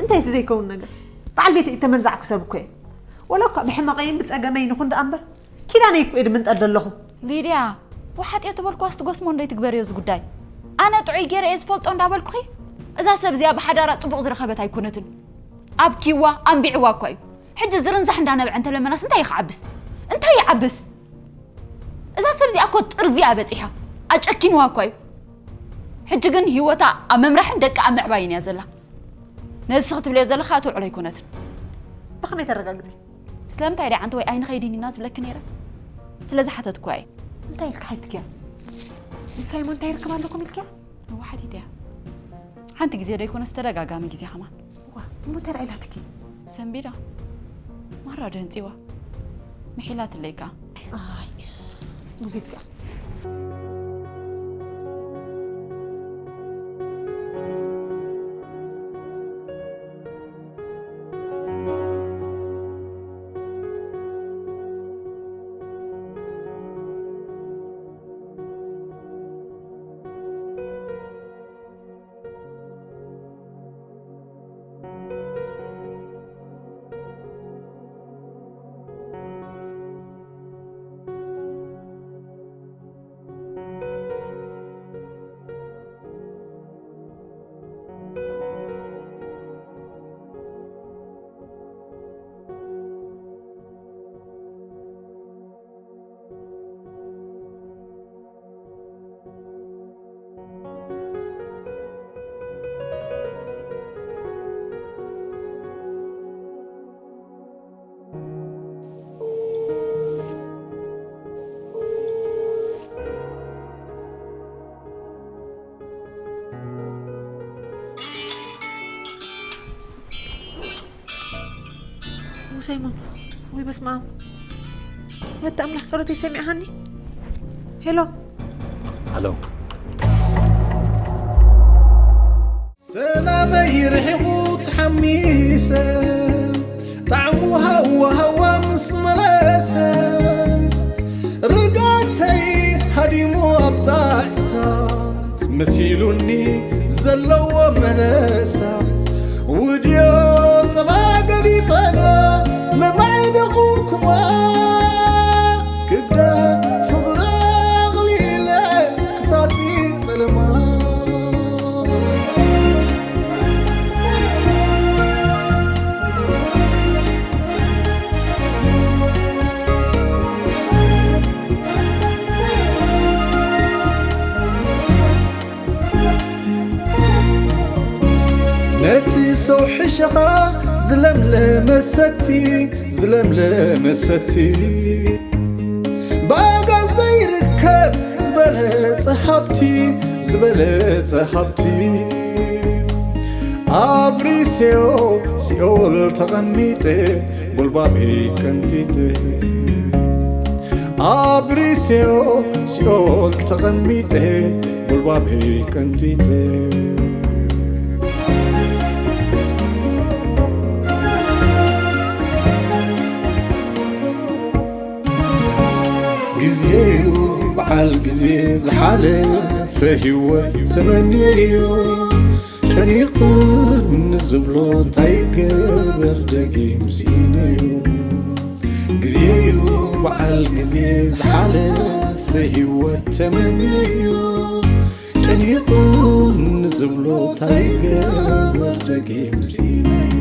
እንታይ እቲ ዘይከውን ነገር? በዓል ቤት እተመንዛዕኩ ሰብ እኮ እየ። ወላ እኳ ብሕመቐይን ብጸገመይን ይኹን ደኣ እምበር፣ ኪዳነይ እኮ እየ ድምንጠል ዘለኹ። ሊድያ፣ ወሓጥዮ ተበልኩዋስ ትጎስሞ እንዶ ይትግበርዮ እዚ ጉዳይ። ኣነ ጥዑይ ገይረ እየ ዝፈልጦ እንዳበልኩኺ፣ እዛ ሰብ እዚኣ ብሓዳራ ጽቡቕ ዝረኸበት ኣይኮነትን። ኣብኪዋ ኣንቢዕዋ እኳ እዩ። ሕጂ ዝርንዛሕ እንዳነበዐ እንተለመናስ እንታይ ይክዓብስ? እንታይ ይዓብስ? እዛ ሰብ እዚኣ እኮ ጥርዚ እያ በጺሓ። ኣጨኪንዋ እኳ እዩ። ሕጂ ግን ህይወታ ኣብ ምምራሕን ደቃ ኣብ ምዕባይን እያ ዘላ። ነዚ ንስኺ ትብልዮ ዘለኺ ኣትውዕሎ ኣይኮነትን። ብኸመይ ተረጋግጺ? ስለምንታይ ደኣ ዓንተ ወይ ኣይንኸይድን ኢና ዝብለኪ ነይረ? ስለ ዝሓተትኩዋ እየ። እንታይ ኢልካ ሓይትክያ? ምስ ሳይሞን እንታይ ርክብ ኣለኩም ኢልክያ? እዋ ሓቲተያ። ሓንቲ ግዜ ዶ ኣይኮነስ ተደጋጋሚ ግዜ ከማን። ዋ፣ እሞ እንታይ ርኣይላትኪ? ሰንቢዳ። ማራ ደንጺዋ። ምሒላትለይ ከኣ። ኣይ፣ ሙዚት ከኣ። ሙሰይሞን፣ ወይ በስመ ኣብ። ወዲ ኣምላኽ ጸሎተይ ሰሚዕሃኒ። ሄሎ። ሃሎ። ሰላመይ ርሒቑ ተሓሚሰ፣ ጣዕሙ ሃዋ ሃዋ ምስ መረሰ፣ ርግኣተይ ሃዲሙ ኣብ ጣዕሳ፣ መሲሉኒ ዘለዎ መለሳ፣ ውድዮ ጸባ ገዲፈና፣ መማዕደኹ ክዋ፣ ክብደት ፍቕሪ ኣቕሊለ፣ ክሳብ ጸለማ። ነቲ ሰው ሕሸኻ ዝለምለመ ሰቲ፣ ዝለምለመ ሰቲ። ብኣጋ ዘይርከብ ዝበለጸ ሃብቲ፣ ዝበለጸ ሃብቲ። ኣብሪሴዮ ሲኦል ተቐሚጠ፣ ጉልባበይ ቀንጢጠ። ኣብሪሴዮ ሲኦል ተቐሚጠ፣ ጉልባበይ ቀንጢጠ። ግዜዩ በዓል ግዜ ዝሓለፈ ህይወት ተመንየዮ። ጨኒቑኒ ዝብሎ እንታይ ይገበር ደጊም ስኢነዮ። ግዜዩ በዓል ግዜ ዝሓለፈ ህይወት ተመንየዮ። ጨኒቑኒ ዝብሎ እንታይ ይገበር ደጊም ስኢነዮ።